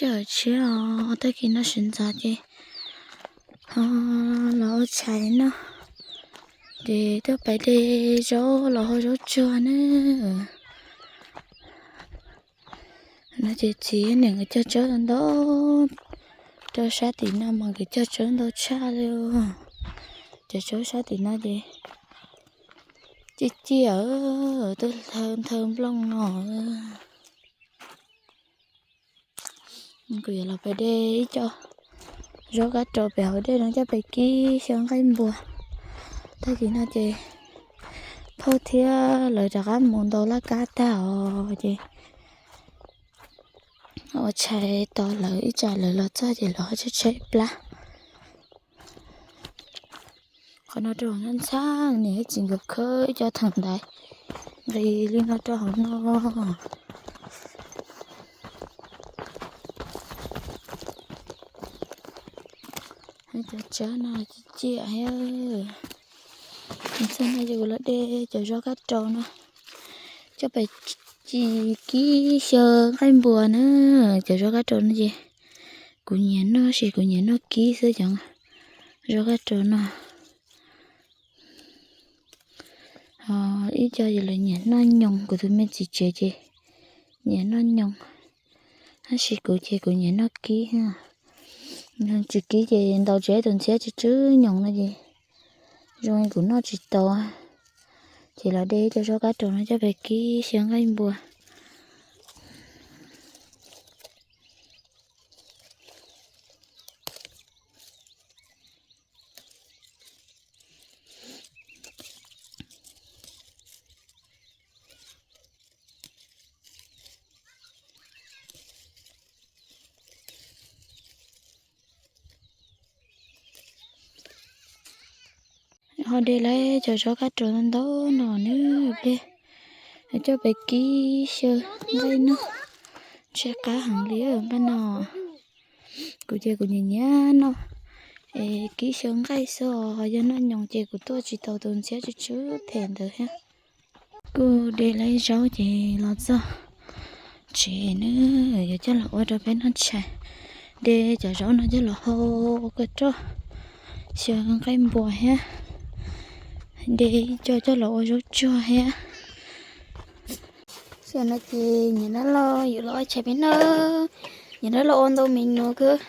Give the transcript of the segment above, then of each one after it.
Cov tshiab os, tag kis no sawv ntxov ces los ua tshais no, ces tuaj pais de zaub los hau zaub tsuag na. No ces txiv niam nkawd cog tsawb ntau, rau sab tim no mas nkawd cog tsawb ntau tshaj li. Cov tsawb sab tim no ces ciaj ciaj, twb nthawv nplooj no. Kuv yuav los pais de ib co zaub kab rau pem hauv dej no coj pais kib xyaw nqaij npua. Tag kis no ces phauj thiab lawv rov qab mus ntaus laj kab tag os ces ua tshais tos lawv ib tsam lawv los txog ces lawv ho tshaib tshaib plab. Qhov no rau hauv no ntxhab niam txiv nkawd khawb ib co theem ntaiv nqis li no rau hauv no. Cov tsawb no ciaj ciaj thiab. Txog no ces kuv los de cov zaub kab rau no coj pais ci kib xyaw nqaij npua na. Cov zaub kab rau no ces kuv nyiam noj, sis kuv nyiam noj kib xwb cov zaub kab rau no. Ho ib co ces lawv nyiam noj nyoos, kuv tus me txiv tsev ces nyiam noj nyoos, tab sis kuv ces kuv nyiam noj kib. Tsis kib ces ntaus tsis tus ntxhiab tsw tsw nyoos no ces zoo li kuv noj tsis tau. Ces los de cov zaub kab rau no coj pais kib xyaw nqaij npua. Ho de lawm cov zaub kab rau ntau no nawb, coj pais kib xyaw nqaij noj, ntshe qab heev li nqaij no. Kuv ces kuv nyiam nyiam noj es kib xyaw nqaij xwb os, ho yog noj nyoos ces kuv tuaj tsis tau tus ntxhiab tsw tsw phem ntawd thiab. Kuv de lawm zaub ces los txog tsev nawb, yuav coj los ua rau peb noj tshais. De cov zaub no coj los hau kua roj xyaw nqaij npua thiab, de ib co coj los ua zaub tsuag thiab. Tam no ces niam dab laug yuav los ua tshais peb noj. Niam dab laug ua ntau me nus kawg,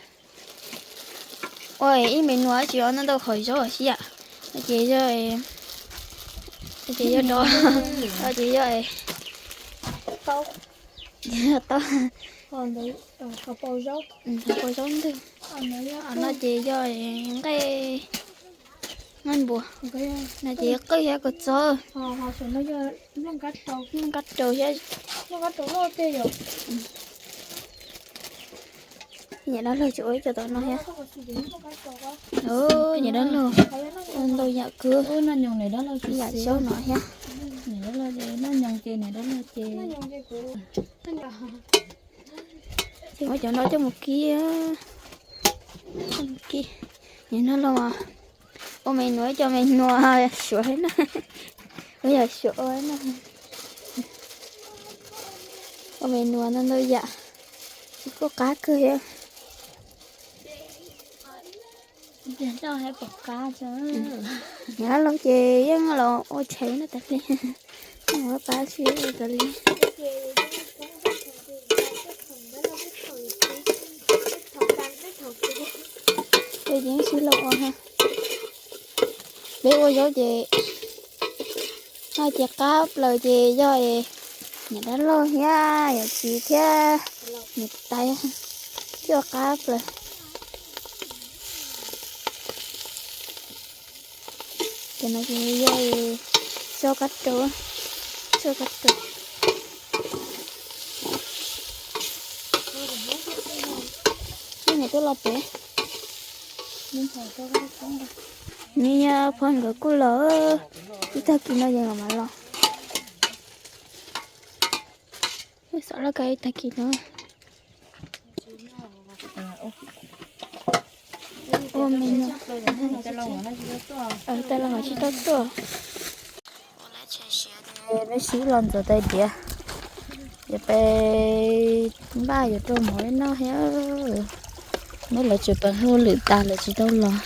ua ib me nus tsis ua ntau ntau qhov zaub os, sis yam no ces yog, ces yog dov, ces yog taub, qhov pau zaub ntwg. No ces yog nqaij, nqaij npua, no ces yog qwj thiab kua txob. Nplooj kab raus thiab. Niam dab laug tsis ua ib co tom no thiab. Niam dab laug ua ntau yam kawg, yam zaub no thiab. Ces muab cov no coj mus kib, kib. Niam dab laug ua me nus ib co me nus suav na, ua yam suav ua na. Ua me nus ntau ntau yam, kuj qab kawg thiab. Niam dab laug ces yeej los ua tshais no tas li, yeej ua pab tsis tas li. Peb yeej sib laug ua, peb ua zaub ces noj ces qab plaws ces yog niam dab laug thiab yawm txiv thiab niam tais thiaj ua qab plaws. Ces no ces yog zaub kab rau, zaub kab rau. Niam tuaj los pem, niam pog nkawd kuj los, ib tag kis no ces nkawd mam los. Xov laj kab ib tag kis no. Ua me nyuam, tej los tsis tau tuaj. Peb sib los ntxuav tais diav, Ces peb npaj yuav rau mov noj thiab. Neb lawv tseem peem hauj lwm tas lawm tsis tau los.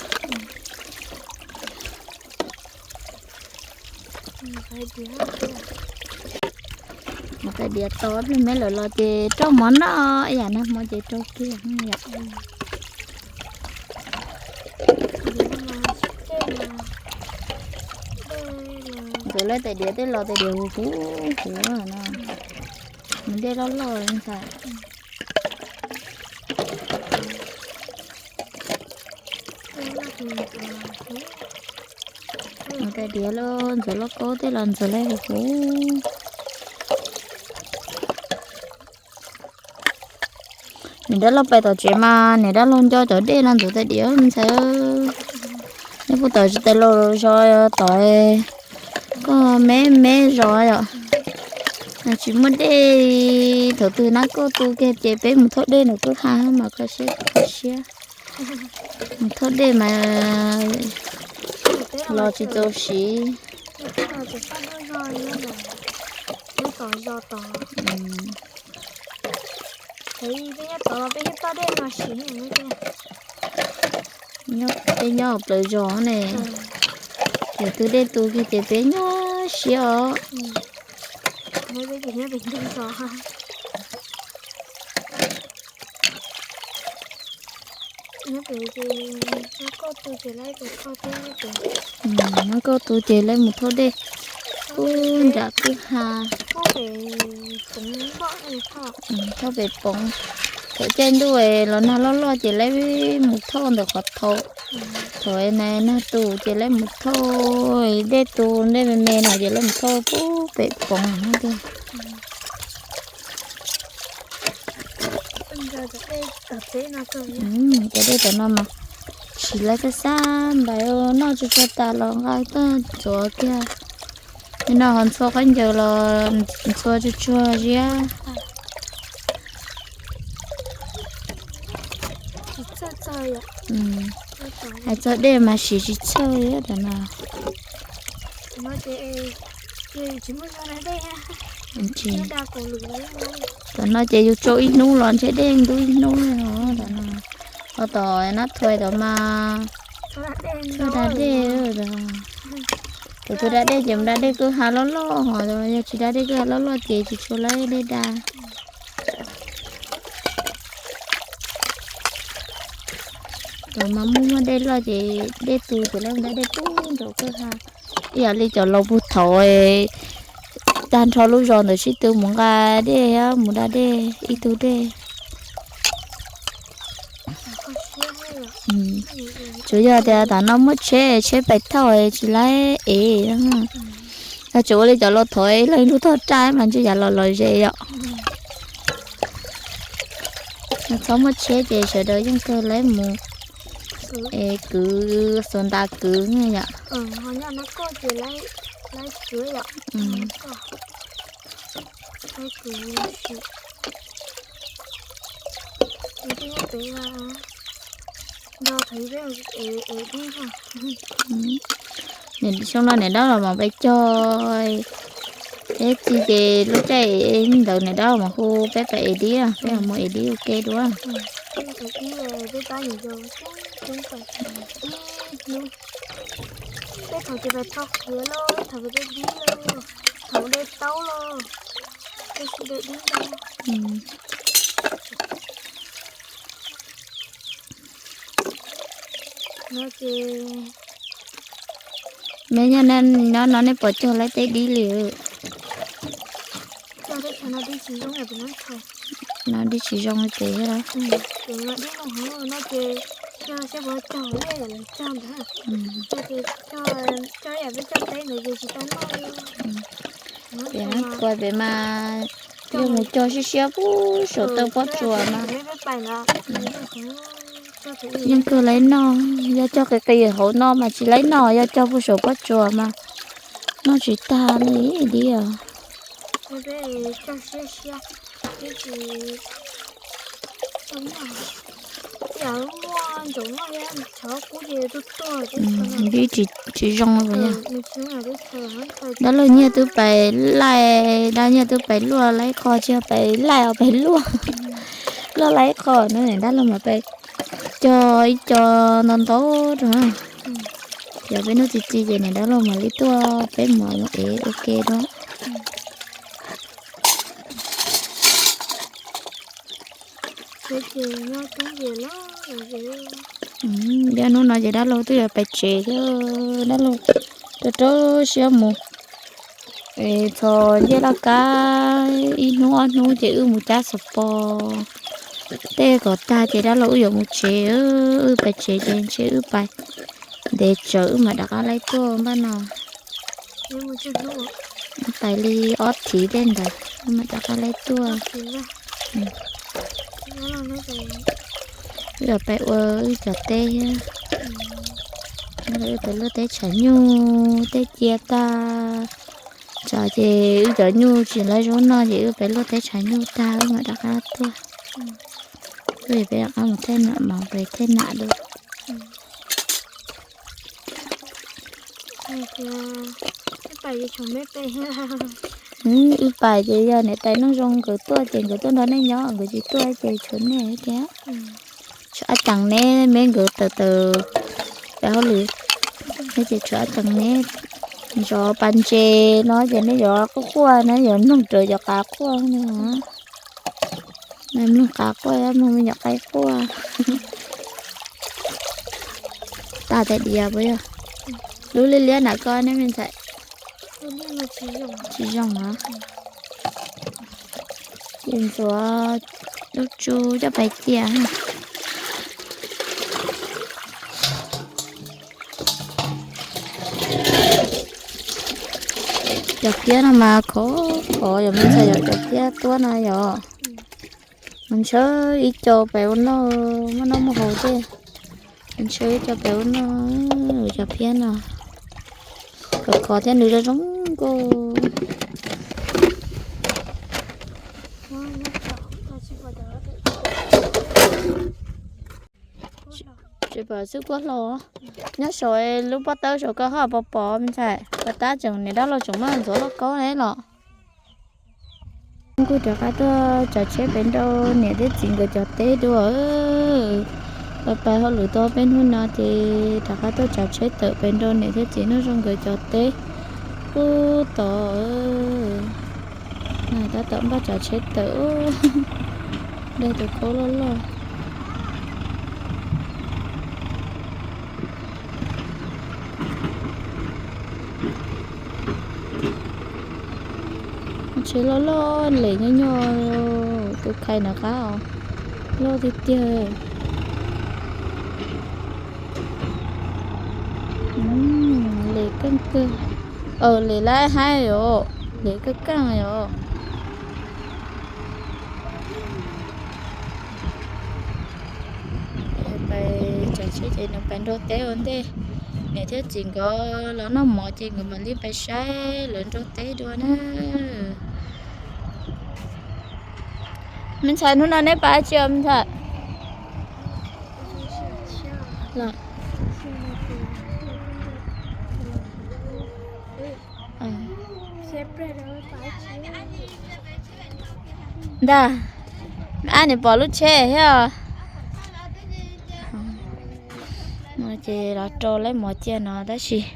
Mus tais diav tos ib pliag, meb lawv los ces rau mov noj, ib yam nag hmo ces rau kiag yom. Ntxuav lawv tais diav tej los tais diav huv huv huv no. Nws dej loj loj ntag. Mus tais diav los ntxuav lauj kaub tej los ntxuav lawv huv huv. Niam dab laug pais tom tsev mas niam dab laug nco cov dej no ntxuav tais diav ntxhais. Neb puag tom tsis tais laus zos tom koj me me zos yom. Tsis muaj dej, thaum twg nab kauj tu kiag ces peb mus thauj dej nram kwj ha mas kho siab kho siab. Mus thauj dej mas los tsis txaus siv. Peb nyob plaws zos ne, yog twg dej tu kiag ces peb nyuaj siab os. Nab kauj tu ces lawv mus thauj dej puag nram kwj ha, thauj pem poov. Thaum caij ntuj los nag loj loj ces lawv mus thauj ntawm qhov thaum, thaum nag tu ces lawv mus thauj, dej tu dej me me no ces lawv mus thauj puag pem poov no tiag. Cov dej tom no mas siv lawv xab xab ntais noj tsuag tsuag tas los nqa tuaj ntxuav kiag. Nim no ho ntxhua khaub ncaws los ntxhua tsuag tsuag ziab. Hais txog dej mas siv tsis txhawj li tam no. Tam no ces yus tsau ib hnub los ntshe dej ntub ib hnub li os tam no. Ho tom Nab Thuais tom mas txog da dej. Thaum twg da dej ces mus da dej kwj ha loj loj, ho yog tsis da dej kwj ha loj loj ces tsis tshua lawv dej da. Thaum mas muaj muaj dej loj ces dej tu ces lawv mus da dej puag nraum kwj ha. Ib yam li cov laus puag thaud tag nrho lub zos ntawd sib tw mus nqa dej thiab mus da dej ib tug dej. Tsuas yog tias tam no muaj tsheb, tsheb pais thauj tsis laib ev. Tsuas ua li cov laus thaud leej lub tog raj mas ntshe yav los los ze yom. Txhob muaj tsheb ces sawv daws yeej kawg laib mus es kwv xuas ntas kwv yom. Niam xyoo no niam dab los mas peb cog, peb txi ces lub caij ntawd niam dab los mas hu peb pab ev dib, peb los mus ev dib ua ke dua. Peb thaum ces pais tho qhiav lauj, thaum peb dib lauj, thaum de taub lauj, peb sib de dib ntau. No ces, me nyob no nej puas cog laib tej dib li? No dib tsis zoo li ces thiab. No ces cog saib puas cog li lawv cog ntawd. Cog ces cog, cog yam peb cog teb ntawd ces tsis tau noj li. Pem Nab Thuais pem mas yog mus cog siab siab puag saum taw pob tsuas mas yeej kawg laib noj. Yog cog qis qis hauv no mas tsis laib noj, yog cog puag saum pob tsuas mas noj tsis tag li dib os. Ntsib tsis zoo. Dab laug nyiaj twb pais laij, dab laug nyiaj twb pais luaj laib qho, tsis yog pais laij os, pais luaj, luaj laib qho na, dab laug mam pais cog ib co ntau ntau rau. Yog peb hnub txi txiv ces niam dab laug mam li tuaj peb mam mus ev ua ke dua. Yog hnub no ces dab laug twb yuav pais tsev thiab, dab laug rau rau siab mus txhos ncej laj kab ib hnub ob hnub ces wb mus cab xov pos tej kom tag ces dab laug wb yuav mus tsev, wb pais tsev ces ntshe wb pais ntev tsawv wb mam rov qab laib tuaj npaj no. Pais li ob thiv tej ntawd wb mam rov qab laib tuaj. Wb yuav pais ua wb cov teb thiab. Wb pais luaj teb tshav nyuj, teb cia tag, tsam ces wb cov nyuj tsis laib zaub noj ces wb pais luaj teb tshav nyuj tag wb mam rov qab tuaj. Wb peb rov qab mus thej nam mov pais thej nam dua. Wb pais ces yog niam tais Nuj Zoo nkawd tuaj ces nkawd tuaj nrog nej nyob, nkawd tsis tuaj ces tshuav nej thiab. Tshuav ab teev neb, me nkawd tawm tawm pem hauj lwm, nej ces tshuav ab teev neb zov pas ntses no ces nej yuav quaj quaj na, yuav mloog raws cov qav quaj no. Mloog qav quaj, mloog me nyuam qaib quaj. Tag tais diav puas yog? Lub liab liab nram koj ne me ntxhais? Tsis zoo os. Ces ntxuav lub tsu coj pais cia. Cov phiab no mas khov khov yom me ntxhais, yog cov phiab tuab no yom. Ntshaw ib co pem ua noj, muaj noj muaj haus tej. Ntshaw ib co pem ua noj, cov phiab no khov khov thiab nws zoo zoo nkauj. Tsis pom xwb puab hlo. Nyob saum lub pob tawb saum koj ho pom pom me ntxhais, pos tab tseem niam dab laug tseem muab ntxuav loj kaub ne los. Kuj rov qab tuaj tsav tsheb pem nrau niam thiab txiv nkawd cov teb dua. Pais pais hauj lwm tau peb hnub no ces rov qab tuaj tsav tsheb tawm pem nrau niam thiab txiv Nuj Zoo nkawd cov teb. Ub tod, tab tom npaj tsav tsheb tawm. Daig tus khaub loj loj. Tsheb loj loj lem nyuaj nyuaj, tus khai nram qab os, loj tiag tiag. Lem keej kawg. Lem laj haib yom, lem keej keej yom. Pais tsav tsheb ces nws pais nrau teb ua ntej, niam thiab txiv nkawd los noj mov ces nkawd mam li pais saib lawv nrau teb dua na. Me ntxhais, hnub no neb pais dab tsi os me ntxhais? Ntag, ab, nws pom lub tsheb thiab. Ces los rau lawv mov cia no tab sis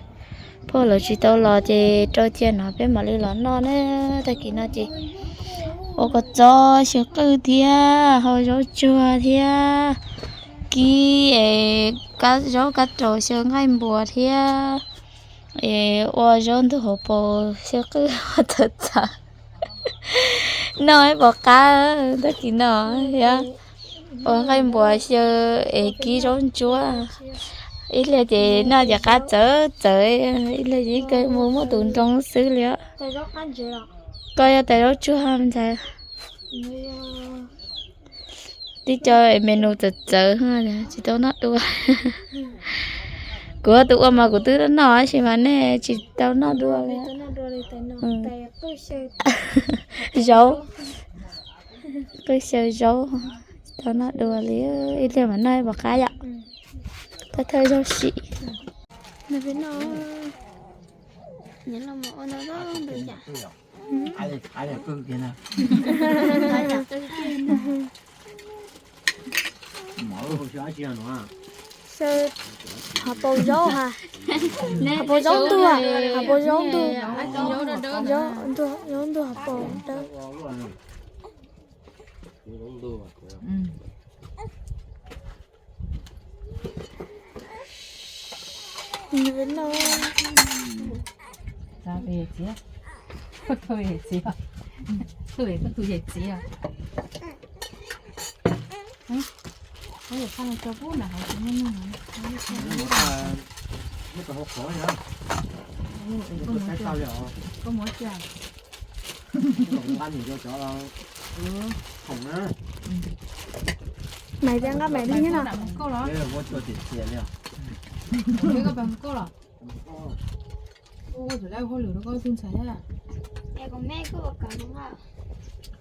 pog lawv tsis tau los ces rau cia no peb mam li los noj na. Tag kis no ces ua kua txob xyaw qwj thiab hau zaub tsuag thiab kib es zaub kab raus xyaw nqaij npua thiab es ua zaub ntug hauv paus xyaw qwj ua txawv txawv. Noj ib puas qab tag kis no thiab. Ua nqaij npua xyaw es kib zaub ntsuab. Ib pliag ces noj ces qab txawv txawv, ib pliag ces ib kawg mus muaj tus nroo xwb li. Koj yog tais zaub tsuag ntxhais. Tib co menu txawv txawv tsis tau noj dua. Kuv tus ua mas kuv twb noj tab sis mas nej tsis tau noj dua li. Zaub, qwj xyaw zaub, tsis tau noj dua li. Ib pliag mas noj ib puas qab yom. Pov thawj zaug sim. Nyob los ua no ntau yam. Xyaw hauv paus zaub ha. Hauv paus zaub ntuag, hauv paus zaub ntuag. Zaub ntuag, zaub ntuag hauv paus dawb. Maiv tias nqa maiv li no.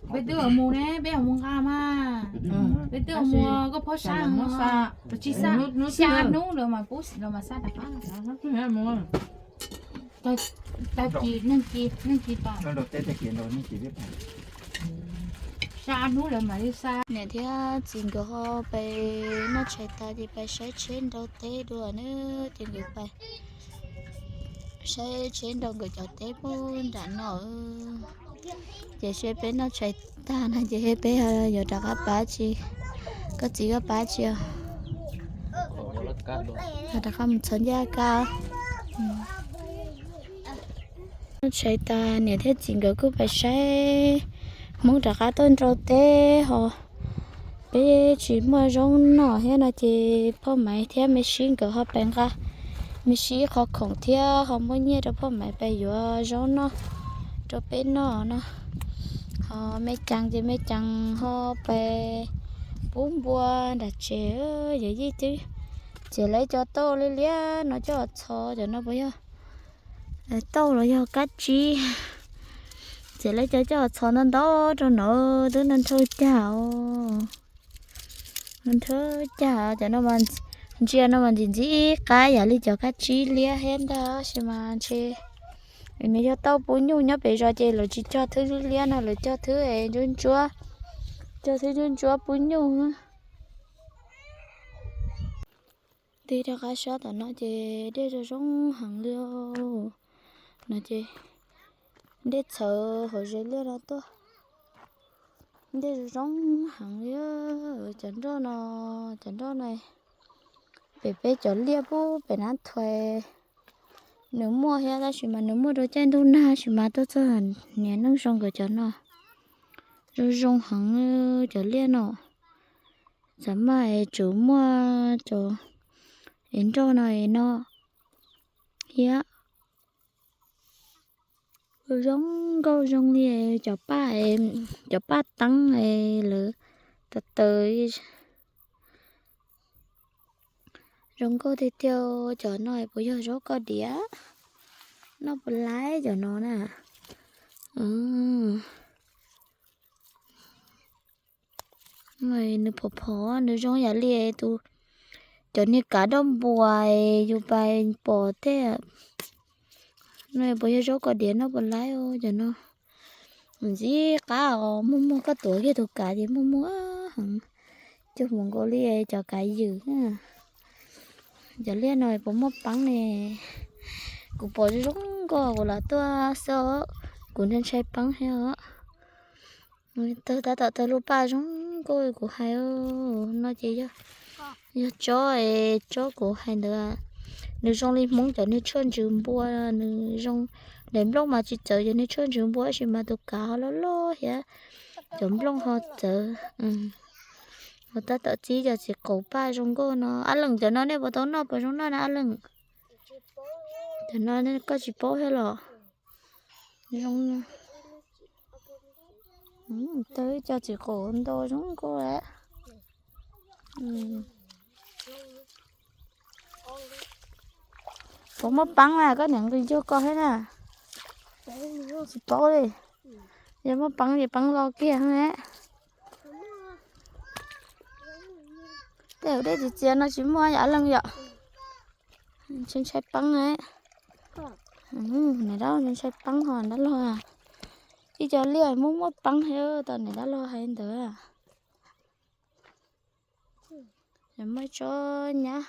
Peb twb mus ne, peb mus nqa mas. Peb twb mus koj phob sab, tsis xya hnub lawm mas pub los mas xa rov qab. Tag kis neeg kis neeg kis tom. Xya hnub lawm mam li xa. Niam thiab txiv nkawd ho pais noj tshais tas ces pais saib tsheb nrau teb dua na. Ces nkawd pais saib tsheb nrau nkawd cov teb puag nram no. Ces seb peb noj tshais tag no ces peb yuav rov qab pab tsis, koj txiv koj pab tsis, rov qab mus txhos ncaj kab. Noj tshais tas niam thiab txiv nkawd kuj pais saib Hmoob rov qab tuaj nrau teb ho. Peb tsis muaj zaub noj thiab no ces phauj Maiv thiab me sib nkawd ho pais nqa me sib ib qho khoom thiab ho muab nyiaj rau phauj Maiv pais yuav zaub noj rau peb noj no. Ho me cees ces me cees ho pais pub npua nram tsev. Yawm yij twb txiav lawv cov tauj liab liab no coj txhos, cov no puas yog tauj los yog kab tsib. Txiav lawv cov coj txhos ntau ntau rau no, twb nrhau cag os. Nrhau cag, cov no mas ntsia no mas ntxim ntxim qab yam li cov kab tsib liab thiab ntag tab sis mas ntshe nws yog tauj pub nyuj. Nyob pem zos ces lawv tsis cog thwb liab no, lawv cog thwb ntsuab ntsuab, cog thwb ntsuab ntsuab pub nyuj. Tig rov qab sab tom no ces dej zoo zoo heev li. No ces dej txhawv hauv ze liaj no tuaj. Dej zoo zoo heev li. Cov nroj no, cov nroj no pem peb cov liaj pub pem Nab Thuais nws muaj thiab tab sis mas nws muaj rau caij ntuj nag tab sis mas tuaj txog niam Neej Zoo nkawd cov no zoo zoo heev cov liaj no. Txawm maj es tsuas muaj cov es nroj no es no thiab. Zoo nkauj zoo li cov paj, cov paj teeb lawv taws taws. Zoo nkauj tiag tiag. Cov no puas yog zaub koj diav? Noj puas laib cov no na? Nws phom phom, nws zoo yam li tus, cov niag kav dauj npua yus pais pom tej. No puas yog zaub koj diav noj puas laib cov no? Ntxim qab os, muag muag koj tuav kiag tus kav ces muag muag heev, cuag mus nkaus li cov kav ywm. Cov liaj no puas muaj peeb ne? Kuv pom zoo zoo nkauj kuv los tuaj xwb, kuv ntshai ntshai peeb thiab os. Tawg tab tom tawg lub paj zoo nkauj kuv hais no ces yog tsob, tsob kuv hais ntawd. Nws zoo li Hmoob cov niag tshuaj ntsws npua, nws zoo, daim nplooj mas tsis txawv cov niag tshuaj ntsws npua tab sis mas tus kav ho loj loj thiab cov nplooj ho txawv. Kuv tab tom txib cov txiv qaum paj zoo nkauj no. Ab Leej, cov no nej puas tau noj puas zoo noj na Ab Leej? Cov no koj tsis paub thiab los? Zoo, tau ib co txiv qaum ntau zoo nkauj lawm. Puas muaj peeb na, koj niam nqis cuag koj thiab na? Tsis paub li. Yog muaj peeb ces peeb lo kiag na. Tej hauv dej txias txias no tsis muaj yom Ab Leej yom. Ntshai ntshai peeb. Niam dab ntshai peeb ho dab laug. Ib co liaj muaj muaj peeb thiab tau niam dab laug hais ntawd. Muaj tsob nyab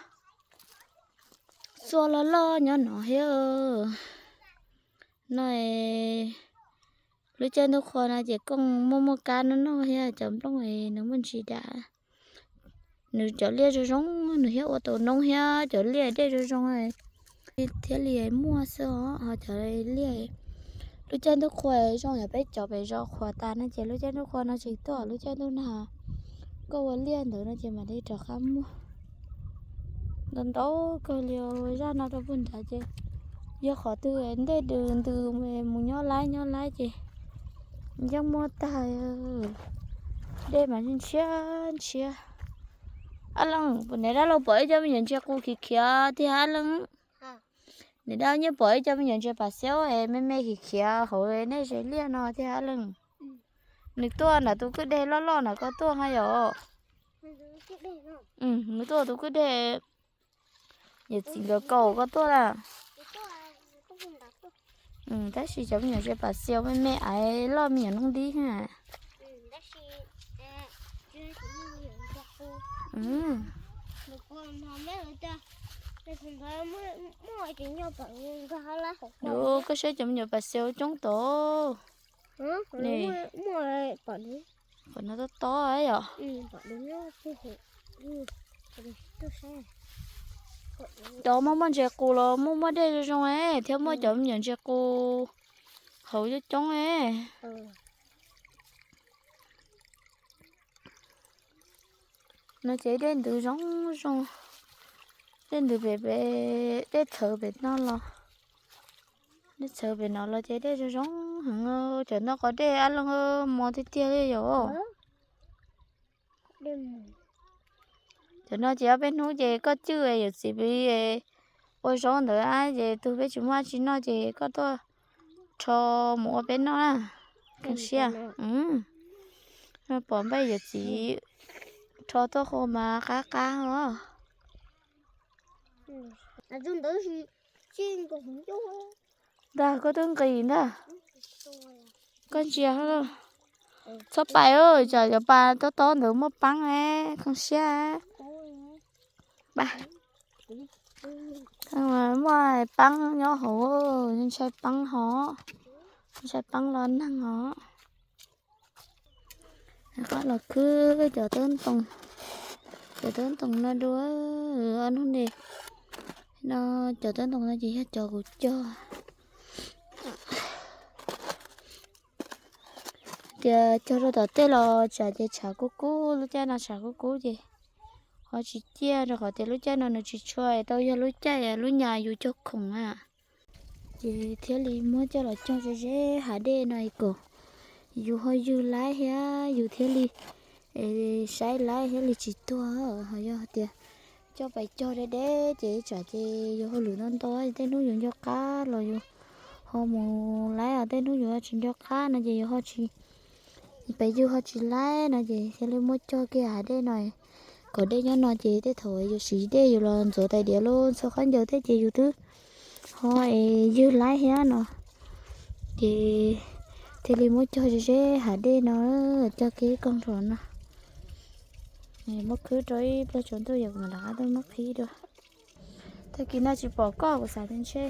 xuaj loj loj nyob no thiab. No lub caij ntuj qhua no ces kooj muaj muaj kab noj noj thiab cov nplooj nws muaj ntsis dam. Nws cov liaj zoo zoo, nws thiaj ua tau noob thiab cov liaj dej zoo zoo thiaj li muaj xwb os. Ho cov liaj lub caij ntuj qhua zoo yog peb cov pem zos qhuas tas no ces lub caij ntuj qhua no tsis tuaj, lub caij ntuj nag koj ua liaj ntawd no ces mam li rov qab muaj. Ntau ntau kawg li zaj no rau puag nrad ces yog qhov twg ntej dws ntws mus nyob laib nyob laib ces yeej muaj tag. Dej mas ntshiab ntshiab. Ab Leej, niam dab laug pom ib co me nyuam ntses qus khiav khiav tiag Ab Leej. Niam dab nyiaj pom ib co me nyuam ntses pas xiaub me me khiav khiav hauv nej ze liaj no tiag Ab Leej. Nws tuaj nram tus kwj deg loj loj nram koj tuaj ha yom. Nws tuaj tus kwj deg, yawm txiv nkawd kaum koj tuaj lawm. Tab sis cov me nyuam ntses pas xiaub me me aiv loj me nyuam noob dib ha. Koj saib cov me nyuam pas xiaub coob tod. Qhov no tob tob yom. Cov muaj muaj ntses qus los muaj muaj dej zoo zoo thiab muaj cov me nyuam ntses qus hauv coob coob. No ces dej ntws zoo zoo, dej ntws pem, dej txhawv pem no los, dej txhawv pem no los ces dej zoo zoo heev. Cov no qhov dej Ab Leej mos tiag tiag li yom. Cov no ces ob peb hnub ces koj cwj yawm txiv pib ua zaub ntawd ces tus peb tsis muaj tsis noj ces koj tuaj rho mus ua peb noj na. Kheev siab. Pom npaj yawm txiv rho tuaj qhua mas qab qab os. Ntag koj twb nqis ntag. Koj ntsia txhob pais, tsam cov pas tob tob ntawd muaj peeb, kheev siab. Muaj peeb nyob hauv, ntshai peeb hov, ntshai peeb los neeg hov. Qab los khwb cov tawb ntoo, cov tawb ntoo no dua, ob hnub ne no cov tawb ntoo no ces yog cov kuv cog. Tias cog rau tom tej los tsam ces tshav kub kub, lub caij no tshav kub kub ces ho tsis ciaj rau qhov tias lub caij no nws tsis tshua tau yog lub caij lub nyas yus cog khoom na. Ces thiaj li muab coj los cog ze ze hav dej no kom yus ho ywg laib thiab yus thiaj li saib laib thiaj li tsis tuag. Ho yog tias coj pais cog deb deb ces tsam ces yus hauj lwm ntau ntau, tej hnub yus nco qab los yus ho mus laib, tej hnub yus tsis nco qab no ces yus ho tsis, peb yus ho tsis laib no ces thiaj li muab cog kiag hav dej no kom dej nyob no ces tej thaum yus siv dej yus los ntxuav tais diav los ntxhua khaub ncaws tej ces yus twb ho es ywg laib thiab no. Ces thiaj li muab cog ze ze hav dej no, cog kiag koog rau no. Muab khwb rau ib pliag tsaus ntuj yog kuv mam rov qab tuaj muab qhib dua. Tag kis no tsis pom koj kuv xav tias ntshe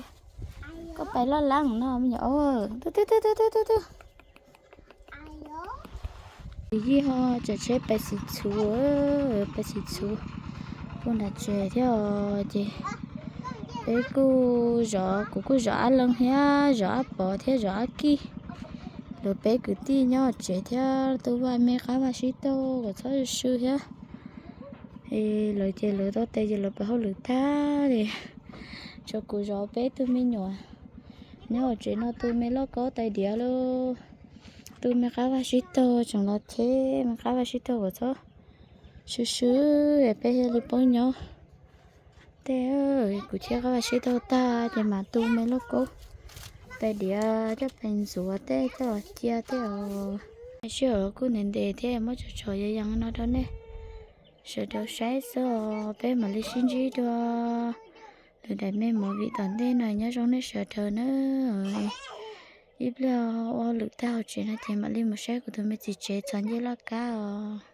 koj pais loj lab no me nyuam. Twb twb twb twb twb twb. Yij ho tsav tsheb pais xim txhuv, pais xim txhuv puag nram tsev thiab os. Ces peb kuj zov, kuv kuj zov Ab Leej thiab zov Ab Pov thiab zov Ab Kij. Lawv peb kwv tij nyob tsev thiab tu vaj me qab vaj sib taug kom txhob swb thiab. Lawv ces lawv tau tes ces lawv pab hauj lwm tag li. Tshuav kuv zov peb tug me nyuam nyob hauv tsev no, tu me lauj kaub tais diav lauj, tu me qab vaj sib taug tseem los cheb me qab vaj sib taug kom txhob swb swb peb thiaj li paub nyob. Tej kuv cheb qab vaj sib taug tag ces mam tu me lauj kaub tais diav coj pes ntxuav tej coj los cia tej os. Sij hawm kuj ntev ntev thiab muab tso tso yas yas no rau nej Sawv daws saib xwb os, peb mam li sib ntsib dua lwm daim me movie tom ntej no. Nyob zoo nej sawv daws nawb. Ib pliag ua lwm tag hauv tsev no ces mam li mus saib kuv tus me txiv tsev txog ncej laj kab os.